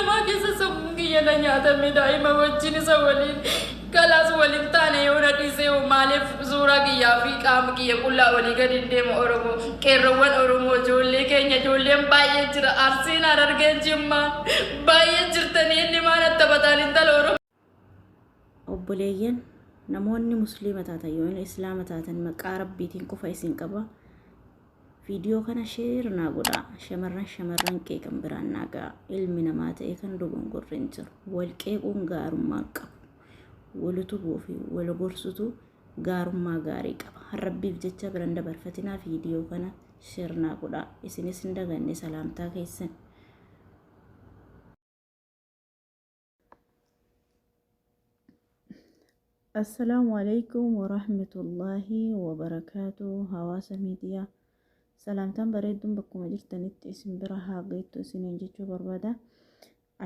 namaa keessa sammuun kiyya na nyaatame daa'ima wajjin isa waliin kalaas waliin taane yoo na dhiisee hoo maaliif suuraa kiyyaa fi qaama kiyya qullaa olii gadi hin deemu Oromoo qeerroowwan Oromoo ijoollee keenya ijoolleen baay'ee jira Arsiin Harargeen Jimmaa baay'ee jirtanii inni maan taphataan intala Oromoo. Obboleeyyan namoonni musliima taatan yookiin islaama taatan maqaa rabbiitiin qofa isin qaba. Viidiyoo kana sheer naa godhaa. Shamarran shamarran qeeqan biraan naa ga'a. Ilmi namaa ta'e kan dogongorre hin jiru. Wal qeequun gaarummaa hin qabu. Wal utubuu fi wal gorsutu gaarummaa gaarii qaba. Rabbiif jecha biran dabarfatinaa viidiyoo kana sheer naa godhaa. Isinis hin daganne salaamtaa keessan. Assalaamu alaikum warahmatullaahi wabarakaatu hawaasa miidiyaa salaamtaan bareedduun bakkuma jirtanitti isin bira haa geettu isiniin jechuu barbaada.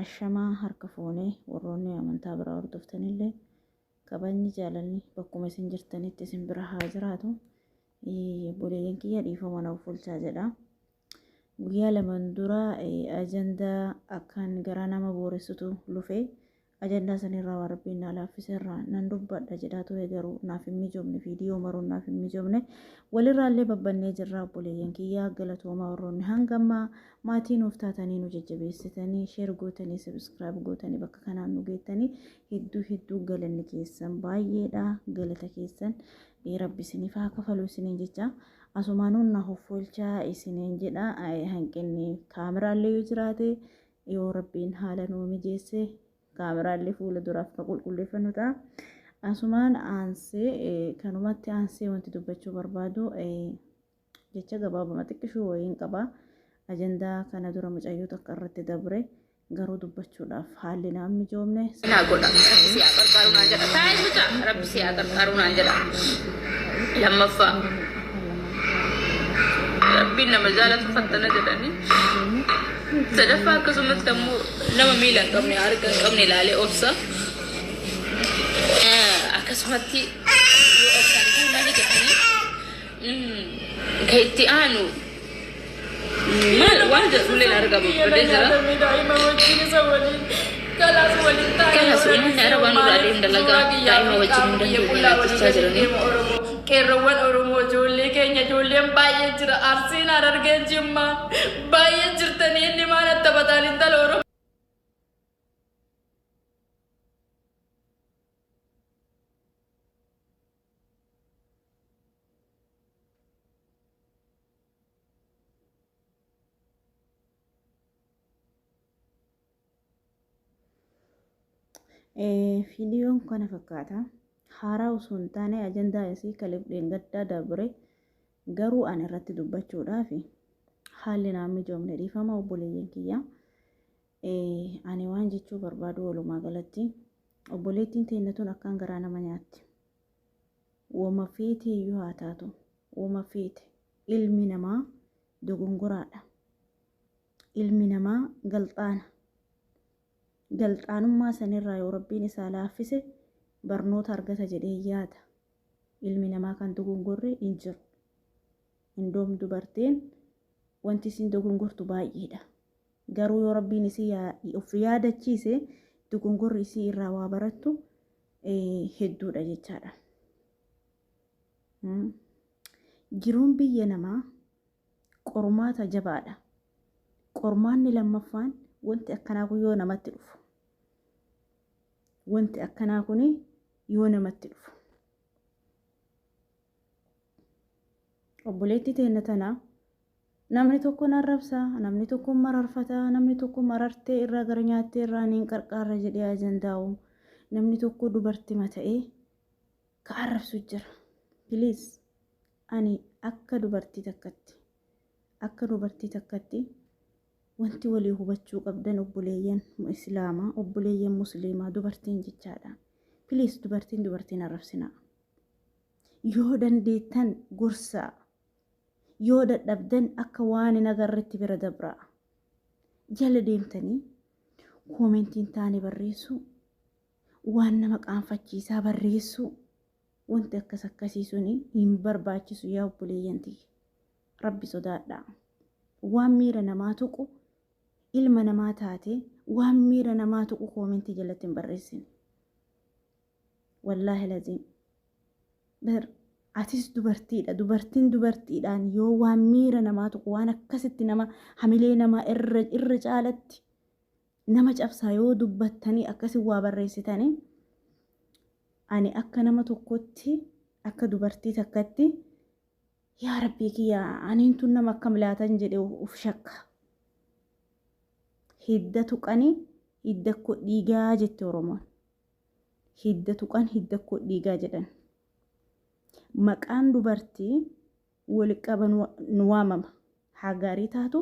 Ashamaa harka fuunee warroonni amantaa biraa hordoftanillee kabajni jaalalli bakkuma isin jirtanitti isin bira haa jiraatu. Obboleeyyan kiyya dhiifama na uffulchaa jedha. Guyyaa laman dura ajandaa akkaan garaa nama booressutu lufe. Ajandaa sanirraa waan rabbiin naa laaffise irraa nan dubbadha jedhaa ture garuu naaf hin mijoomne viidiyoo maruun naaf hin mijoomne. Walirraallee babbannee jirra obboleeyyan kiyya galatoomaa warroonni hanga ammaa maatii nuuf taatanii nu jajjabeessitanii sheer gootanii sabiskiraayib gootanii bakka kanaan nu geettanii hedduu hedduu galanni keessan baay'eedha galata keessan rabbi isiniif haa kafalu isiniin jecha. Asumaanuu na hoffolchaa isiniin jedha. Hanqinni kaameraallee yoo jiraate yoo rabbiin haala nuu mijeesse kaameraallee fuula duraaf kan qulqulleeffannu ta'a. Asumaan aansee kanumatti aansee wanti dubbachuu barbaadu jecha gabaabama xiqqishuu wayiin qaba. Ajandaa kana dura mucayyoo takka irratti dabre garuu dubbachuudhaaf haalli naan mijoomne. Naa godha rabbi si haa qarqaaru naan jedha taa'ee mucaa rabbi si haa qarqaaru naan jedha lammaffaa rabbiin nama jaalatu fattana jedhanii sadaffaa akkasumatti ammoo nama miila hin qabne harka hin qabne ilaalee obsa akkasumatti yoo obsaan nama hiikatanii ka itti aanu Maal waan jedhullee hin argamu badee jira. Kanas uummanni Arabaa nurraa adeem dalagaa daa'ima wajjin hin dandeenye naan jechaa jiranii. Qeerroowwan Oromoo ijoollee keenya ijoolleen baay'ee jira Arsiin Harargeen Jimmaa baay'ee jirtanii inni maal taphataan intala Oromoo. Viidiyoon kana fakkaata. Haaraa osoo hin taane ajandaa isii kaleef dheengaddaa dabre garuu ani irratti dubbachuudhaaf haalli naan mijoomne dhiifama obboleeyyan kiyya. Ani waan jechuu barbaadu walumaa galatti obboleettiin teenna tun akkaan garaa nama nyaatti. Woma feeteeyyuu haa taatu woma feete ilmi namaa dogongoraadha. Ilmi namaa galxaana. Galxaanummaa sanirraa yoo rabbiin isaa laaffise barnoota argata jedhee yaada. Ilmi namaa kan dogongorre hin jiru. Indoom dubartiin wanti isin dogongortu baay'eedha. Garuu yoo rabbiin isii of yaadachiise dogongorri isii irraa waa barattu hedduudha jechaadha. Jiruun biyya namaa qormaata jabaadha. Qormaanni lammaffaan wanti akkanaa kun yoo namatti dhufu. Wanti akkanaa kun yoo namatti dhufu. Obboleettii teenna tana namni tokko na arrabsa, namni tokko mararfata, namni tokko marartee irraa gara nyaattee irraa niin qarqaarra jedhee ajandaa'u, namni tokko dubartima ta'ee ka arrabsu jira. Please ani akka dubartii takkatti akka dubartii takkatti wanti walii hubachuu qabdan obboleeyyan islaamaa obboleeyyan musliimaa dubartiin jechaadha. Please dubartiin dubartiin arrabsinaa. Yoo dandeettan gorsaa. Yoo dadhabdan akka waan hin agarretti bira dabraa. Jala deemtanii koomentiin taane barreessuu, waan nama qaanfachiisaa barreessuu, wanti akkas akkasii suni hin barbaachisu yaa obboleeyyan tiyya. Rabbi sodaadhaa. Waan miira namaa tuqu Ilma namaa taate waan miira namaa tuqu koomentii jalatti hin barreessin. Wallaahi laziim. Bar atis dubartiidha. Dubartiin dubartiidhaan yoo waan miira namaa tuqu, waan akkasitti nama hamilee namaa irra caalatti nama cabsaa yoo dubbattanii akkasi waa barreessitanii, ani akka nama tokkotti, akka dubartii takkatti, yaa rabbii kiyya, aniin tun nama akkam laatan jedhe uf shakka. Hidda tuqanii hidda koo dhiigaa jette Oromoon. Hidda tuqan hidda koo dhiigaa jedhan. Maqaan dubartii wal qaban nu waamama. Haa gaarii taatu,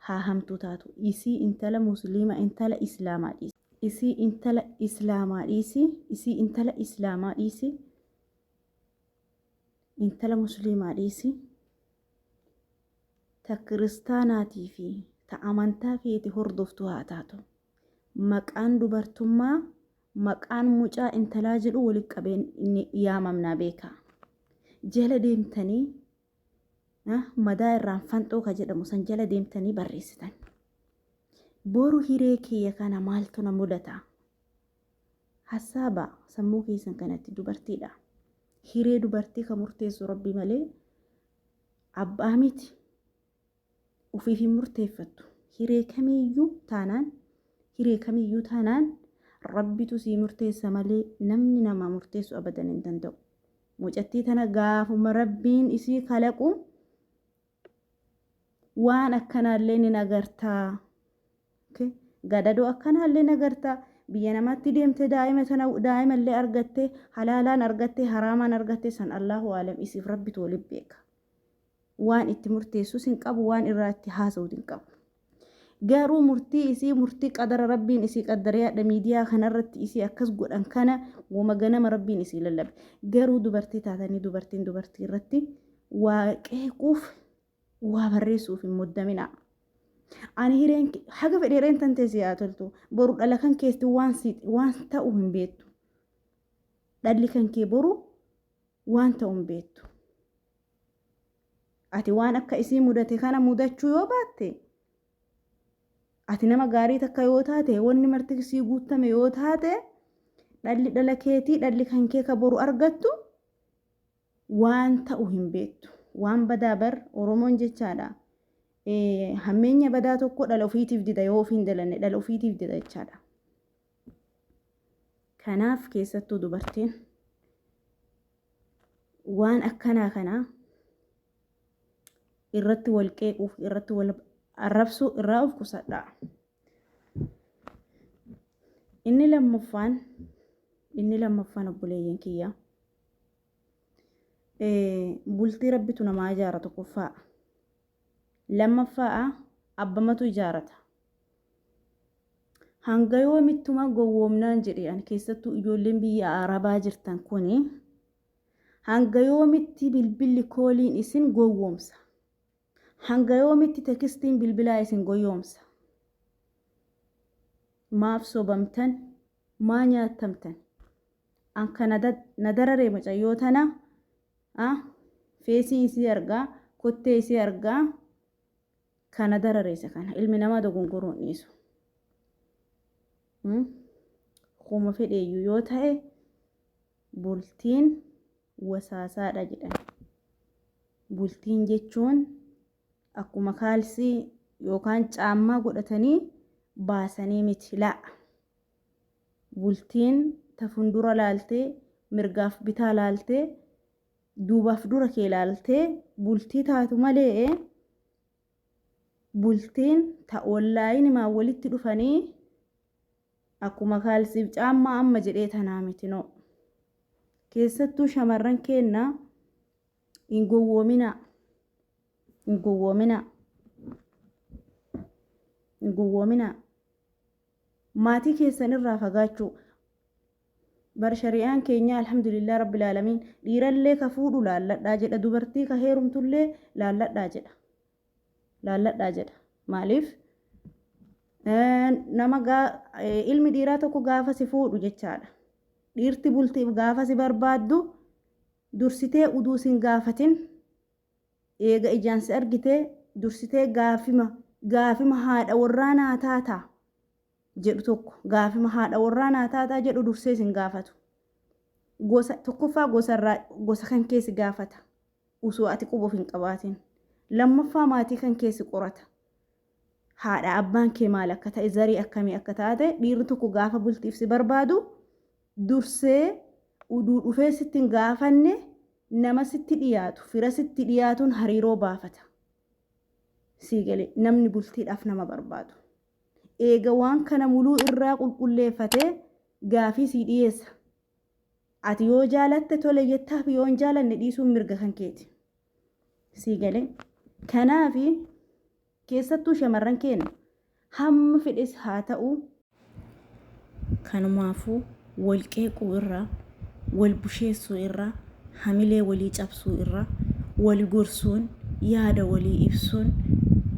haa hamtuu taatu. Isii intala musliima, intala islaamaa dhiisi. Isii intala islaamaa dhiisi. Isii intala islaamaa dhiisi. Intala musliimaa dhiisi. Ta kiristaanaatii fi ta amantaa feete hordoftu haa taatu. Maqaan dubartummaa, maqaan mucaa intalaa jedhu walitti qabeen inni yaamamnaa beekaa. Jala deemtanii madaa irraan fanxoo ka jedhamu san jala deemtanii barreessitan. Boru hiree kiyya kana maaltu na mudata? Hassaaba sammuu keessan kanatti dubartiidha. Hiree dubartii ka murteessu Rabbi malee abbaa miti. Ofiif hin murteeffattu. Hiree kamiiyyuu taanaan, hiree kamiiyyuu taanaan Rabbitu sii murteessa malee namni namaa murteessu abadan hin danda'u. Mucattii tana gaafuma Rabbiin isii kalaqu waan akkanaallee ni agartaa. Gadadoo akkanaallee ni agartaa. Biyya namaatti deemte daa'ima tana, daa'imallee argatte, halaalaan argatte, haraamaan argatte, san Allahu aalam, isiif Rabbitu waliin beeka. Waan itti murteessus hin qabu, waan irraa itti haasa'u hin qabu. Garuu murtii isii, murtii qadara Rabbiin isii qaddaree hadha miidiyaa kanarratti isii akkas godhan kana woma ganama Rabbiin isii lallabe. Garuu dubartii taatanii dubartiin dubartii irratti waa qeequuf, waa barreessuuf hin muddaminaa. Ani hireen haga fedhe hireen tan teessi haa toltu, boru dhala kan keesti waan si waan ta'u hin beektu. Dhalli kan kee boru waan ta'u hin beektu. Ati waan akka isii mudate kana mudachuu yoo baatte, ati nama gaarii takka yoo taate, wanni marti sii guuttame yoo taate, dhalli dhala keetii, dhalli kan kee ka boru argattu waan ta'u hin beektu. Waan badaa bar Oromoon jechaadha. Hammeenya badaa tokko dhala ofiitiif dida, yoo ofiin dalanne dhala ofiitiif dida jechaadha. Kanaaf keessattuu dubartiin waan akkanaa kana irratti wal qeequuf, irratti wal arrabsuu irraa of qusadhaa. Inni lammaffaan, obboleeyyan kiyya, bultii Rabbitu namaa ijaara tokkoffaa. Lammaffaa abbamatu ijaarata. Hanga yoomittuma gowwoomnaan jedhe ani. Keessattuu ijoolleen biyya Arabaa jirtan kuni, hanga yoomitti bilbilli kooliin isin gowwoomsa? Hanga yoomitti textiin bilbilaa isin gowwoomsa? Maaf sobamtan? Maa nyaattamtan? Anka na dararee mucayyoo tana feesii isii argaa, kottee isii argaa kana darareessa. Kana ilmi namaa dogongoruu hin dhiisu. Kuma fedheeyyuu yoo ta'e bultiin wasaasaadha jedhan. Bultiin jechuun akkuma kaalsii yookaan caammaa godhatanii baasanii miti laa. Bultiin ta fuuldura laaltee, mirgaaf bitaa laaltee, duubaaf dura kee laaltee bultii taatu malee, bultiin ta onlinemaan walitti dhufanii akkuma kaalsiif caammaa amma jedhee tanaa miti, no. Keessattuu shamarran keenna hin gowwoominaa. Hin gowwoominaa. Hin gowwoominaa. Maatii keessan irraa fagaachuu. Bar shari'aan keenya, alhamdulillah rabbil aalamiin, dhiirallee ka fuudhu laalladhaa jedha, dubartii ka heerumtullee laalladhaa jedha. Laalladhaa jedha. Maaliif? Nama ilmi dhiiraa tokko gaafa si fuudhu jechaadha. Dhiirti bultiif gaafa si barbaaddu dursitee uduu sin gaafatin, eega ijaan si argitee, dursitee gaafima Gaafima haadha warraa naa taataa jedhu tokko, gaafima haadha warraa naa taataa jedhu dursee isin gaafatu. Gosa tokkoffaa gosarraa gosa kan keessi gaafata osoo ati quba of hin qabaatin. Lammaffaa maatii kan keessi qorata. Haadha abbaan kee maal akka ta'e, zarii akkamii akka taate, dhiirri tokko gaafa bultiif si barbaadu dursee uduu dhufee sitti hin gaafanne nama sitti dhiyaatu, fira sitti dhiyaatuun hariiroo baafata. Sii galee namni bultiidhaaf nama barbaadu. Eega waan kana muluu irraa qulqulleeffatee gaafii sii dhiyeessa. Ati yoo jaalatte tole jettaaf, yoo hin jaalanne dhiisuun mirga kan keeti. Sii galee. Kanaafi keessattuu shamarran keenya hamma fedhes haa ta'u. Kanumaafuu wal qeequu irraa, wal busheessuu irraa, hamilee walii cabsuu irraa wal gorsuun, yaada walii ibsuun,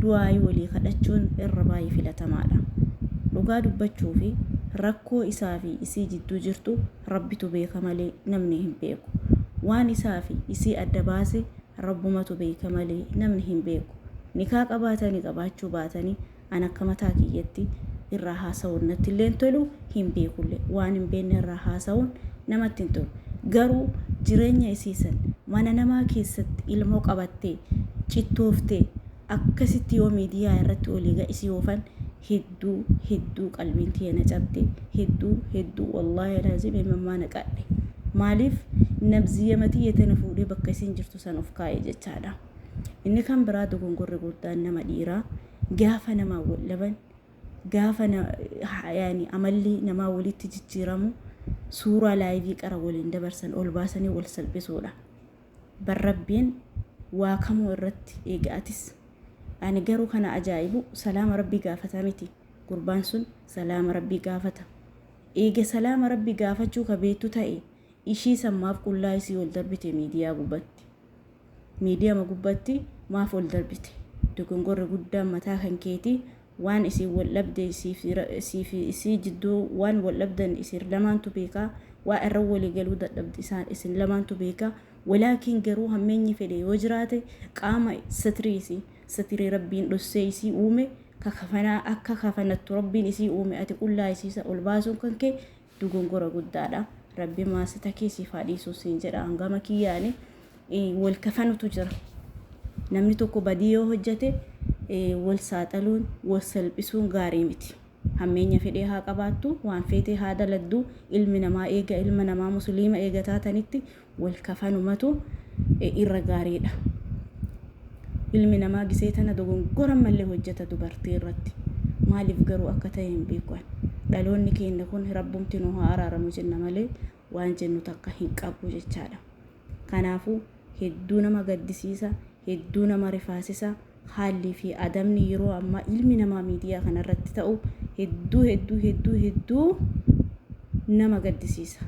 du'aayii walii kadhachuun irra baay'ee filatamaadha. Dhugaa dubbachuu fi rakkoo isaa fi isii jidduu jirtu Rabbitu beeka malee namni hin beeku. Waan isaa fi isii adda baase Rabbumatu beeka malee namni hin beeku. Nikaa qabaatanii qabaachuu baatanii an akka mataa kiyyatti irraa haasawuun natti illee hin tolu, hin beekullee. Waan hin beekne irraa haasawuun namatti hin tolu. Garuu jireenya isii san mana namaa keessatti ilmoo qabattee cittooftee akkasitti yoo miidiyaa irratti olii ga isii oofan hedduu hedduu qalbiin tiyya na cabde, hedduu hedduu, wallaahi alaaziim, imimmaan naqadhe. Maaliif nabziyama tiyya tana fuudhee bakka isiin jirtu san of kaa'e jechaadha. Inni kan biraa dogongorri guddaan nama dhiiraa gaafa namaa wal dhaban, gaafa yaani amalli namaa walitti jijjiiramu, suuraa live qara waliin dabarsan ol baasanii wal salphisuudha. Bar Rabbiin waa kamuu irratti eega atis. Ani garuu kana ajaa'ibu, salaama Rabbii gaafataa miti. Gurbaan sun salaama Rabbii gaafata. Eega salaama Rabbii gaafachuu ka beektu ta'e, ishii san maaf qullaa isii ol darbite miidiyaa gubbatti? Miidiyama gubbatti maaf ol darbite? Dogongorri guddaan mataa kan keeti. Waan isin wal dhabde siif isii jidduu waan wal dhabdan isin lamaantu beekaa, waa irra walii galuu dadhabde isaan isin lamaantu beekaa. Walaakin garuu hammeenyi fedhe yoo jiraate, qaama satrii isii, satirii Rabbiin dhossee isii uume, ka kafanaa akka kafanattu Rabbiin isii uume, ati qullaa isiisa ol baasuun kan kee dogongora guddaadha. Rabbi maasita kee siif haa dhiisuu siin jedha hangama kiyyaani. Wal kafanutu jira. Namni tokko badii yoo hojjete wal saaxaluun, wal salphisuun gaarii miti. Hammeenya fedhee haa qabaattu, waan feetee haa daladdu, ilmi namaa eega ilma namaa musliima eega taatanitti wal kafanumatu irra gaariidha. Ilmi namaa gisee tana dogongora malee hojjeta dubartii irratti. Maaliif garuu akka ta'e hin beeku. Dhaloonni keenya kun Rabbumti nu haa araaramu jenna malee waan jennu takka hin qabu jechaadha. Kanaafuu hedduu nama gaddisiisa, hedduu nama rifaasisa. Haalli fi adabni yeroo ammaa ilmi namaa miidiyaa kanarratti ta'u hedduu hedduu hedduu hedduu nama gaddisiisa.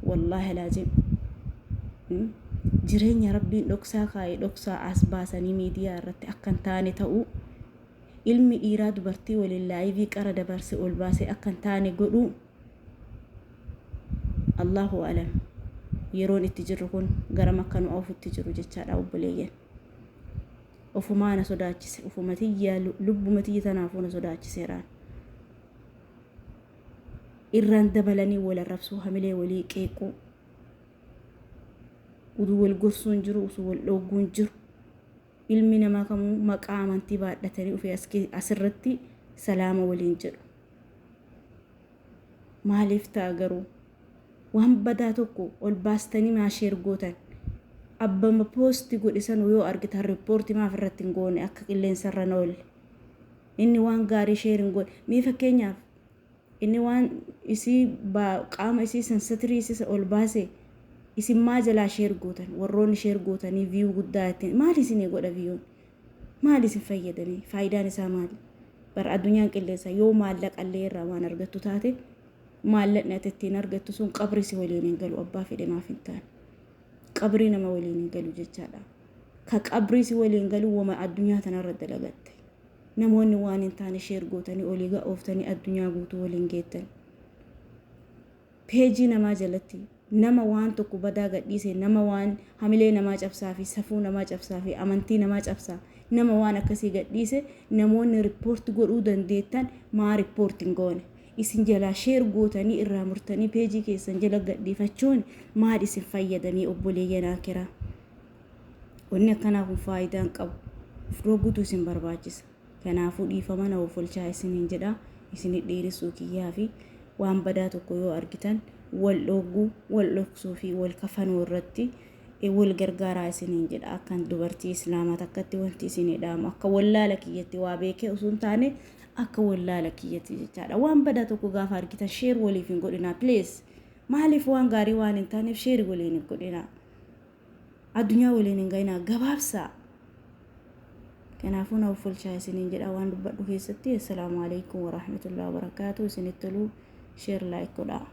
Wallaahi laazim. Jireenya Rabbiin dhoksaa kaa'ee dhoksaa as baasanii miidiyaa irratti akka hin taane ta'uu, ilmi dhiiraa dubartii waliin live qara dabarse ol baasee akka hin taane godhuu. Allahu alam, yeroon itti jirru kun garam akka nu oofutti jiru jechaadha obboleeyyan. Ofumaa na sodaachise, ofuma tiyya, lubbuma tiyya tanaafuu na sodaachiseeraan. Irraan dabalanii wal arrabsuu, hamilee walii qeequu, utuu wal gorsuun jiru, utuu wal dhoogguun jiru, ilmi namaa kamuu maqaa amantii baadhatanii dhufee asirratti salaama waliin jedhu. Maaliif ta'a garuu? Waan badaa tokko ol baastanii maa share gootan? Abbama post godhe san yoo argitan report maaf irratti hin goone akka qilleensarra hin oolle? Inni waan gaarii share hin goone. Mee fakkeenyaaf inni waan isii qaama isii san satirii isii ol baase isin maa jalaa share gootan? Warroonni share gootanii view guddaa ittiin maal isinii godha viewn? Maal isin fayyadamee? Faayidaan isaa maali? Bara addunyaan qilleensa yoo maallaqallee irraa waan argattu taate, maallaqni ati ittiin argattu sun qabri si waliin hin galu, abbaa fedhe maaf hin taane. Qabrii nama waliin hin galu jechaadha. Ka qabrii si waliin galu wama addunyaa tanarra dalagatte. Namoonni waan hin taane share gootanii olii ooftanii addunyaa guutuu waliin geettan. Peejii namaa jalatti nama waan tokko badaa gadhiise, nama waan hamilee namaa cabsaa fi safuu namaa cabsaa fi amantii namaa cabsaa Nama waan akkasii gadhiise namoonni report godhuu dandeettan maa report hin goone? Isin jalaa share gootanii irraa murtanii peejii keessan jala gadhiifachuun maal isin fayyadamii, obboleeyyan akiraa? Wanni akkanaa kun faayidaa hin qabu. Of dhooggutu isin barbaachisa. Kanaafuu dhiifama na ofolchaa isiniin jedha. Isin dheeressuu kiyyaa fi waan badaa tokko yoo argitan wal dhoogguu, wal dhoksuu fi wal kafanuu irratti wal gargaaraa isiniin jedha. Akkan dubartii islaamaa takkatti wanti isinii dhaamu, akka wallaala kiyyatti, waa beekee osoo hin taane akka wallaala kiyyatti jechaadha. Waan badaa tokko gaafa argitan share waliif hin godhinaa, please. Maaliif? Waan gaarii waan hin taaneef share waliin hin godhinaa. Addunyaa waliin hin ga'inaa, gabaabsaa. Kanaafuu na uffolchaa isiniin jedha waan dubbadhu keessatti. Assalaamu alaikum warahmatullahi wabarakaatu. Isinitti toluu share, like godhaa.